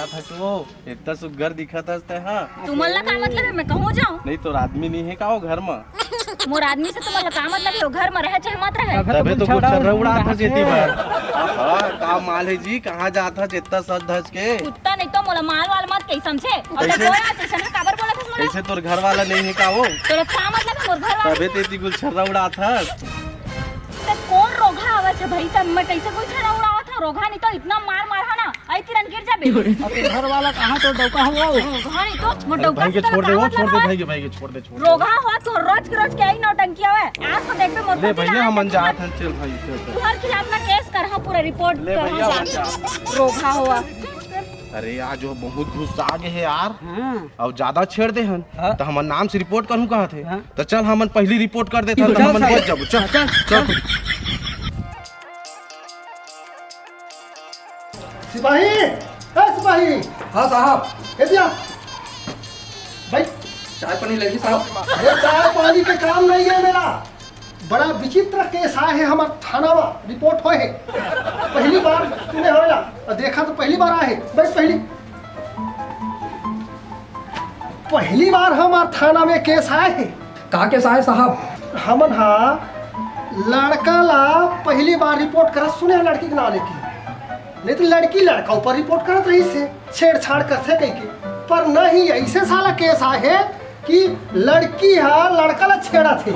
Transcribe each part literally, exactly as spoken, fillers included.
था तू, इतना सुग्घर दिखत हस तैं हा। तुमन ला का मतलब हे, मैं कहूँ जाऊँ? नहीं, तोर आदमी नहीं हे का वो घर म? मोर आदमी से तुमन ला का मतलब हे? वो घर म रहे चाहे मत रहे। तभे तो गुच्छर्रा उड़ात हस एती बर। आहा, का माल हे जी, कहाँ जात हस इतना सज धज के? कुत्ता नहीं तो मोला माल वाल मत कही, समझे? और कइसे? तो बोला, जैसे ना काबर बोला था मोला? कइसे तोर घर वाला नहीं हे का वो? तोला का मतलब हे मोर घर वाला? तभे तो एती गुच्छर्रा उड़ात हस। त कोन रोगहा आवत हे भाई? त मैं कइसे गुच्छर्रा उड़ावत हँव? रोगहा नहीं तो इतना मार मार हा ना, अई तिरन गिर जाबे। अब तोर घर वाला कहाँ तोर डौका हवय? रोगहा नहीं तो मोर अरे डौका भाई के से छोड़ दे, तोला वो का छोड़ दे, मतलब भाई के, भाई के छोड़ दे, छोड़ दे। रोगहा हो तो रोज के रोज के यही नौटंकी हवय। आज तो देखबे मोर ले पति भैया, कहाँ हमन जात हन, चल भाई, चल, चल। तोर खिलाफ मैं केस करहूँ, पूरा रिपोर्ट ले करहूँ भैया, जा। हमन जात हन। रोगहा होवा। अरे आज वो बहुत गुस्सा आ गए हे यार। हाँ। अब ज्यादा छेड़ दे हन, हाँ। तो हमर नाम से रिपोर्ट करहूँ कहत हे। हाँ। तो चल हमन पहली रिपोर्ट कर देथन, तो चल हमन साहब। बच जाबो। चल, हाँ, चल, चल। चल। सिपाही, ए सिपाही। हाँ साहब। ए दिया। भाई। चाय पानी लेगी साहब। अरे चाय पानी के काम नहीं है मेरा। बड़ा विचित्र केस आए हे हमर थाना म, रिपोर्ट होए हे। पहली बार सुने होए ला, अउ देखा तो पहली बार आए हे। बस पहली, पहली बार हमर थाना में केस आए हे। का केस आए साहब? हमन हा लड़का ला पहली बार रिपोर्ट करत सुने हे लड़की के नाम लेके। नहीं तो लड़की लड़का ऊपर रिपोर्ट करत रहिस हे, छेड़छाड़ करथे कहिके। पर नहीं, ऐसे साला केस आए हे कि लड़की हा लड़का ला छेड़त हे।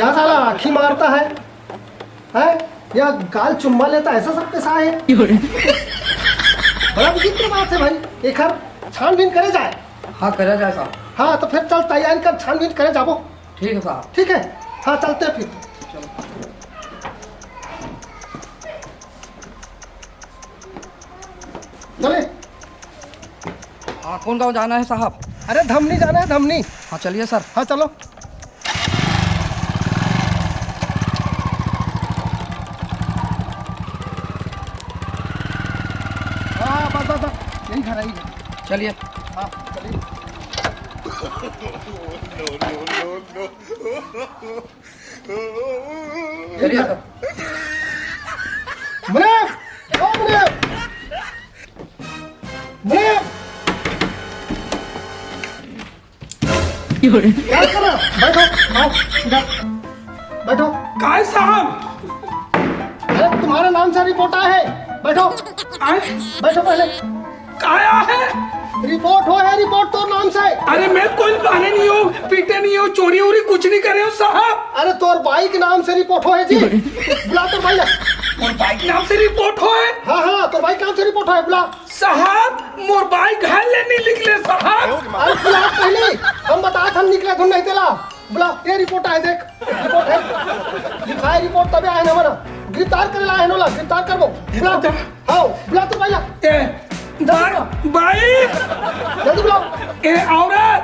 यह साला आँखी मारता है, हैं? या गाल चुम्मा लेता है, ऐसा सब केस आए हे। बड़ा विचित्र बात है भाई, एकर छानबीन करे जाए। हाँ, करे जाए साहब। हाँ, तो फिर चल तैयारी कर, छानबीन करे जाबो। ठीक है साहब। ठीक है, हाँ चलते हैं फिर। चलो। चले। हाँ, कौन गांव जाना है साहब? अरे धमनी जाना है, धमनी। हाँ, चलिए सर। हाँ, चलो। हाँ, बस, बस, बस। यही घर है, यही घर। चलिए। हाँ, चलिए। चलिए सर। मुनीम! ओ मुनीम! मुनीम! क्या कर रहे हो? बैठो, आओ, इधर। बैठो। काय साहब? अरे, तुम्हारे नाम से रिपोर्ट आया है। बैठो। आए? बैठो पहले। काय आए हे? रिपोर्ट होए हे, रिपोर्ट तोर नाम से। अरे मैं कोई मारे नहीं हूँ, पीटे नहीं हूँ, चोरी वोरी कुछ नहीं करे हूँ साहब। अरे तोर बाई के नाम से रिपोर्ट होए हे जी। बुला तोर बाई ला। मोर बाई के नाम से रिपोर्ट होए हे? हाँ, हाँ, तोर बाई के नाम से रिपोर्ट होए हे, बुला। साहब, मोर बाई घर ले नहीं निकले साहब। अरे बुला पहले, हम बता, हम निकले धुन नहीं तेला। बुला, ये रिपोर्ट आए देख, रिपोर्ट है, लिखाए रिपोर्ट तबे आए ना मना, गिरफ्तार करे ला आए ना ला, गिरफ्तार करबो। बुला, हाँ, बुला तो भाई ला। ए, जल्दी बुला। बाई, जल्दी बुला। ए औरत,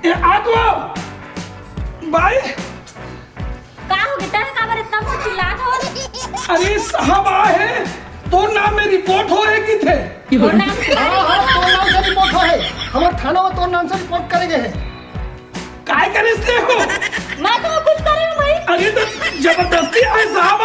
ए आगो, बाई। का हो गे? तैं काबर इतना हमसे चिल्लात हवस? अरे साहब आए हे, तोर नाम में रिपोर्ट होए हे किथे। मोर नाम से? हाँ, हाँ, तोर नाम से रिपोर्ट होए हे। हमर थाना में तोर नाम से रिपोर्ट करे गे हे। काय करे से हो? मैं तो कुछ करे हूँ भाई। अरे तो जबरदस्ती आए साहब।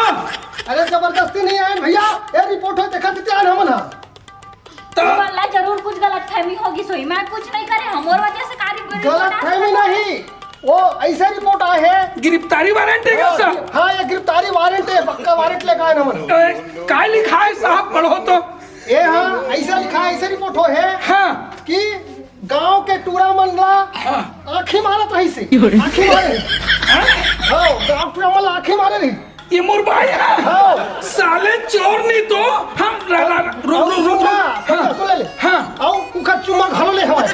अरे जबरदस्ती नहीं आए भैया, ये रिपोर्ट होए देखा देते आए हमन हा। त तुमन ला जरूर कुछ गलतफहमी होगी सोई, मैं कुछ नहीं करे, हमर वजह से कारी गिरी गलतफहमी नहीं, वो ऐसे रिपोर्ट आए हे। गिरफ्तारी वारंट हे का हाँ, सर? हाँ, ये गिरफ्तारी वारंट हे, पक्का वारंट लेके आए ना मन। ए, काय लिखा हे साहब, पढ़ो तो। ये हाँ, ऐसा लिखा हे, ऐसे रिपोर्ट होए हे हाँ। कि गांव के टूरा मन ला हाँ। आँखी मारत रहिस हे, आँखी मारे। हाँ? हाँ, गांव टूरा मन ला आँखी मारे रही। ये मोर भाई हे। हाँ। साले चोर नहीं तो हम रा-, रा-, रा-, रुक, रुक, रुक, रुक। हाँ, हाँ। सुन ले, ले। हाँ। आओ, उखर चुम्मा घलो ले हवाए।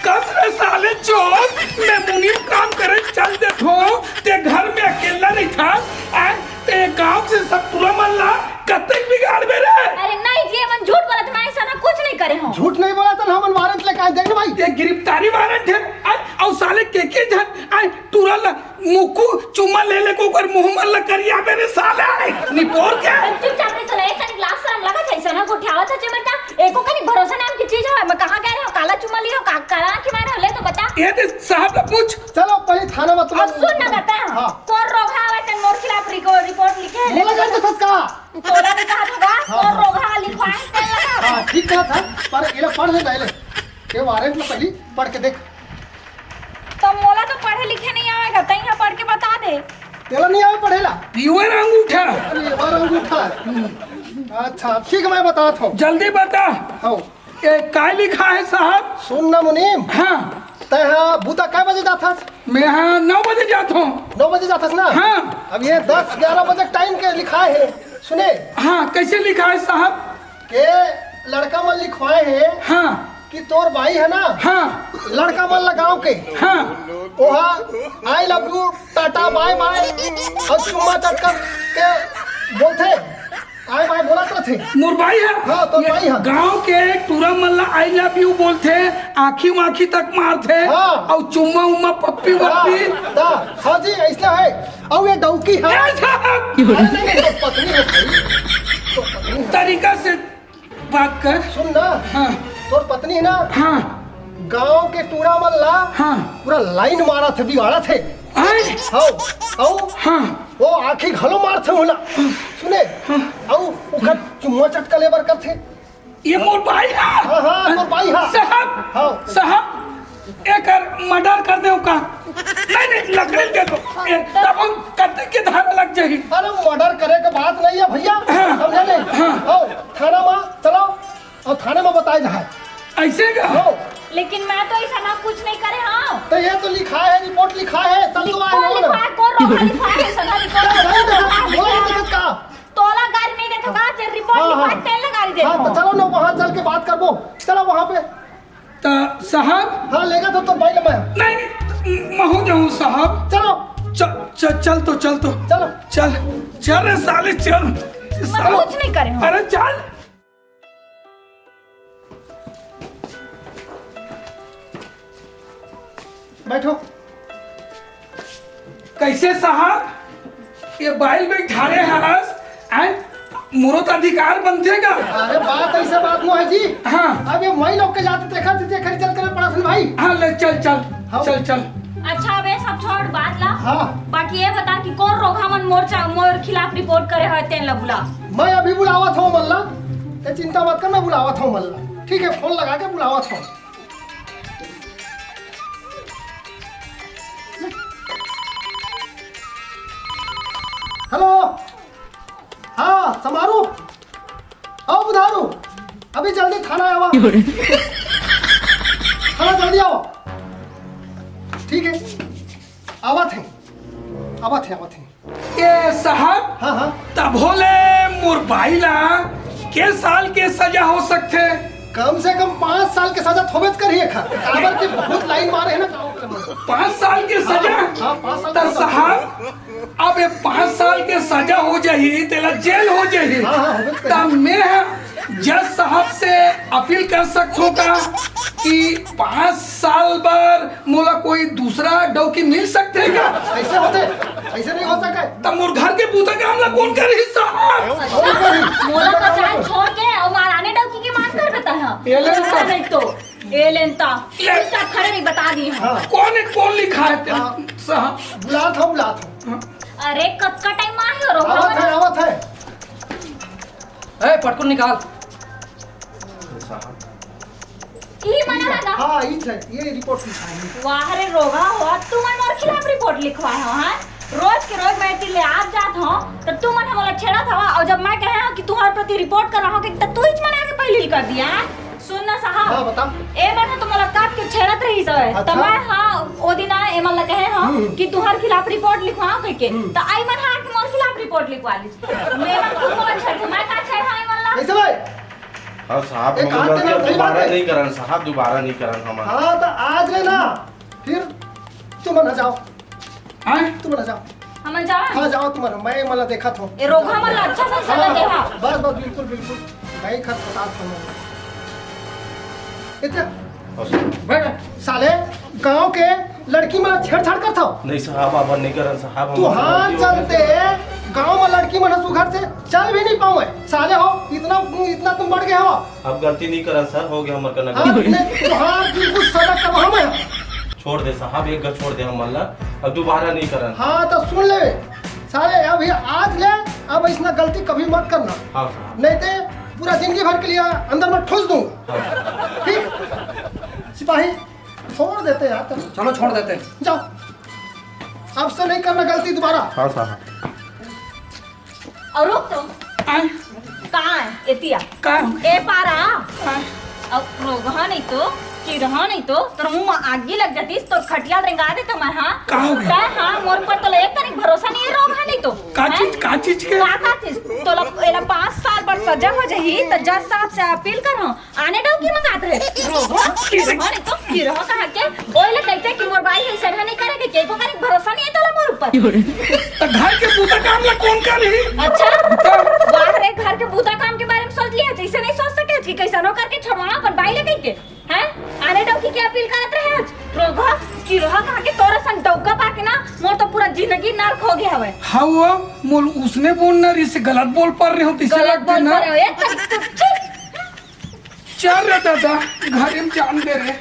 कस रे साले चोर, मैं मुनीम काम करे चल देत हूँ, ते घर में अकेला नहीं था, आ, ते गांव से सब टूरा मन ला कतेक बिगाड़बे रे। अरे नहीं जी, मन झूठ बोलत हूँ, ऐसा ना कुछ नहीं करे हूँ। झूठ नहीं बोला तो हमन वारंट लेके आए, देख ना भाई। ये गिरफ्तारी वारंट हे, आ, और साले के के झन, आ, टूरा ला मुकु चुम्मा ले ले के ओकर मुंह मन ला करियाबे रे साले। निपोर के। चुपचाप रे, तोला एक कनी लाज शरम लगत हे, अइसन गोठियावत हे जेमन का एको कनी भरोसा नाम की चीज हवय। मैं कहाँ गए रहे हो, काला चुम्मा लियो, का-, काला आँखी मारे हो, ले तो बता। ये दे साहब ला पूछ। चलो पहले थाना में तुम अब सुन ना बता। हाँ। तोर रोगहा हवय, तेन मोर खिलाफ रिको-, रिपोर्ट लिखे हे। बोला जाए तो सच का। तोला नहीं कहा था, हाँ, तोर हाँ। रोगहा लिखवाए, तेन लगा। हाँ, ठीक कहा था, पर एला पढ़ ले पहले। ये वारंट ला पहली पढ़ के देख। तो मोला तो पढ़े लिखे नहीं आवेगा, तैं हा पढ़ के बता दे। तेला नहीं आवे पढ़ेला? पीवर अंगूठा। अरे, पीवर अंगूठा। अच्छा, ठीक है, मैं बताता हूँ। जल्दी बता। हाँ। ये काय लिखा है साहब? सुन ना मुनीम। हाँ। तै हा बूता कै बजे जाथस? मैं हाँ नौ बजे जाता हूँ। नौ बजे जाथस ना? हाँ। अब ये दस ग्यारह बजे टाइम के लिखा है, सुने? हाँ, कैसे लिखा है साहब? के लड़का मन लिखवाए हैं हाँ। कि तोर बाई है ना? हाँ। लड़का मन ला गाँव के। हाँ। ओहा I love you, टाटा, बाय बाय और चुम्मा चटका के बोलथे। आय बाय बोलत रथे। मोर बाई हा? हाँ, तोर ये बाई हा। गाँव के टूरा मन ला I love you बोलथे, आँखी माखी तक मारथे, हाँ। अउ चुम्मा उम्मा पप्पी हाँ, वप्पी। ता, हाँ जी, ऐसा है। अउ ये डौकी है। ए साहब! अरे नहीं, नहीं, तो पत्नी है भाई। तो पत्नी है। तरीका से बात कर। सुन ना। हाँ। तोर पत्नी है ना? हाँ। गाँव के टूरा मन ला हाँ। पूरा लाइन मारथे, बिगाड़थे। आय? हाँ, अउ हाँ। वो आँखी घलो मारथे ओला। सुने? हाँ। अउ ओकर चुम्मा चटका ले बर करथे। ये मोर बाई हा। हाँ, हाँ, मोर बाई हा। साहब, हाँ। साहब, एकर मर्डर कर देव का? नहीं, नहीं, लकड़ी दे दो। ए, तब हम कत्ती के धारा लग जाही। अरे, मर्डर करे के बात नहीं है भैया, हाँ। समझे नहीं? हाँ। आओ, थाना में चलो, और थाने में बताए जाए। ऐसे का? आओ। लेकिन मैं तो ऐसा ना कुछ नहीं करे, हाँ। तो ये तो लिखा है, रिपोर्ट लिखा है, तब तो आए कौन ना। लिखा है? कौन रोका लिखा है? ऐसा ना रिपोर्ट तो नहीं लिखा देखत, है। वो नहीं देखत का? तोला गाड़ी नहीं देथो का? जे रिपोर्ट हाँ, लिखा हाँ। तेल गाड़ी देथो। हाँ, तो चलो ना, वहाँ चल के बात करबो। चलो वहाँ पे। तो साहब। हाँ, लेगा तो तोर बाई ला मैं। नहीं, नहीं, महूँ जाऊँ साहब। चलो। चल, चल, चल तो, चल तो। चलो। चल, चल रे साले, चल। मैं साला। कुछ नहीं करे हूँ। अरे चल। बैठो। कैसे साहब? ये बाइल में ठाड़े हरस, आय, मोरो तो अधिकार बनथे का? अरे बात ऐसे बात नो है जी। हाँ। अब ये मई लोग के जाते देखा थे, देखा चल तेरे पड़ा सुन भाई। हाँ, ले चल, चल, हाँ। चल, चल। अच्छा, अब ये सब छोड़ बात ला। हाँ। बाकी ये बता कि कौन रोगहा मन मोर चा-, मोर खिलाफ रिपोर्ट करे हवे, तेन ला बुला। मैं अभी बुलावत हूँ मल्ला, ते चिंता मत कर, मैं बुलावत हूँ मल्ला। ठीक है, फोन लगा के बुलावत हूँ। हेलो, हाँ, समारू, आओ बुधारू, अभी जल्दी थाना आवा। थाना जल्दी आओ। ठीक है, आवत है, आवत है, आवत है। ए साहब, हाँ, हाँ। तभो ले मोर बाई ला के साल के सजा हो सकथे? कम से कम पाँच साल के सजा होबेच करही एखर। काबर के बहुत लाइन मारे है ना गाँव के मन। पाँच साल के हाँ, सजा? हाँ, पाँच साल त के सजा। साहब, अब ये पाँच साल के सजा हो जाही, तेला जेल हो जाही। हाँ, हाँ, होबेच करही। त मैं ह जज साहब से अपील कर सकथों का कि पाँच साल बर मोला कोई दूसरा डौकी मिल सकथे का? ऐसे होथे? ऐसे नहीं हो सके। त मोर घर के बूता काम ला कौन करही साहब? मोला तो चाहे छोड़ के अउ महारानी डौकी के मार कर देता है। ये ले तो। नहीं तो, ये लेनता। ये। चुपचाप खड़े नहीं, बता दी हम। हाँ। कौन है, कौन लिखा है तेरा हाँ। साहब? बुलात हूँ, बुलात हूँ। अरे, कतका टाइम मा ही हो रहो? आवत है, आवत है। ए, पटकुन निकाल। ई मना है ना? हाँ, ई है, ये रिपोर्ट लिखा है। वाह रे रोगहा हो, तुमन मोर खिलाफ रिपोर्ट लिखवाए हो, हाँ? रोज के रोज मैं एती ले आत जात हूँ, तो तुमन हमला छेड़त हवा, और जब मैं कहे हूँ कि तुम्हारे प्रति रिपोर्ट करना हो, तो तू ही मना के पहले ही कर दिया, हाँ? सुन ना साहब, हाँ, बता। ए मन ह तुमला काट के छेड़त रही सवे, अच्छा। त मैं हाँ, ओ दिन आए, ए मन ला कहे हूँ हम्म। कि तुम्हारे खिलाफ रिपोर्ट लिखवाओ कह के, हम्म। त आई मन हा के मोर खिलाफ रिपोर्ट लिखवा ली। मैं मन तुमको छेड़, मैं का छेड़ हाँ, ए मन ला? ऐसे भाई, हाँ साहब, एक हम हाथ गलती देना अब सही बात दोबारा है। नहीं करन साहब, दोबारा नहीं करन हम। हाँ, तो आज ले ना, फिर तुम ना जाओ। हाँ? तुम ना जाओ। हम जाओ? हाँ, जाओ तुम ना, मैं मला देखा था। ए, रोगहा मन ला अच्छा सा सजा हाँ, दे, हाँ। बस, बस, बिल्कुल, बिल्कुल। मैं ही खटखटा था मैं। इतना बैठ। साले, गांव के लड़की मन ला छेड़छाड़ करथव। नहीं साहब, आप नहीं करन साहब, हम तुहार गलती हो गई। चलते गांव में लड़की मन सुघर से चल भी नहीं पावे। साले हो, इतना, इतना तुम बढ़ गए हो। अब गलती नहीं करन सर, हो गया हमर कना हाँ, गलती। नहीं, तुहार बिल्कुल सजा करवा मैं। छोड़ दे साहब, एक घर छोड़ दे हमन ला, अब दोबारा नहीं करन। हाँ, तो सुन ले, साले, अभी आज ले, अब इसना गलती कभी मत करना। हाँ साहब। नहीं ते पूरा जिंदगी भर के लिए अंदर में ठूस दूंगा। ठीक सिपाही, छोड़ देते यार तुम। चलो, छोड़ देते हैं। जाओ, अब से नहीं करना गलती दोबारा। हाँ साहब। अउ रुक तो। आय। कहाँ है एतिया? का हो? ए पारा। हाँ। अब रोगहा नहीं तो, चिरहा नहीं तो, तोर मुंह में आगी लग जातीस, तोर खटिया रेंगा देतेंव मैं, हाँ? का हो गया? तैं, हाँ, मोर ऊपर तोला एक तनिक भरोसा नहीं है, रोगहा नहीं तो। का हैं? चीज, का चीज के? का, का चीज? तोला, एला पाँच साल बर सजा हो जाही, त जज साहब से अपील करहूं, आने डौकी मंगात रहे। रोगहा, चिरहा नहीं तो, चिरहा कहाँ के? ओइला कहिथे कि मोर बाई अइसन नहीं करे के, के को करे भरोसा नहीं है तोला मोर ऊपर। त घर के बूता काम ला कोन करही? अच्छा, बाहर एक घर के बूता काम के बारे में सोच लिया, जैसे नहीं सोच सके कि कैसनो करके छोड़वा अपन बाई ले कहिके, हैं? आने डौकी के अपील करत रहे आज। रोगहा, चिरहा कहाँ के? तोर असन डौका पाके ना, मोर तो पूरा जिंदगी नरक हो गया हवे। हाँ वो, मोला उसने बोलना रहिसे, गलत बोल परे रहेंव, तइसे गलत लगथे बोल ना। परे रहेंव, एक तरीके से, चुप। चल रे दादा, घर में जान दे रे।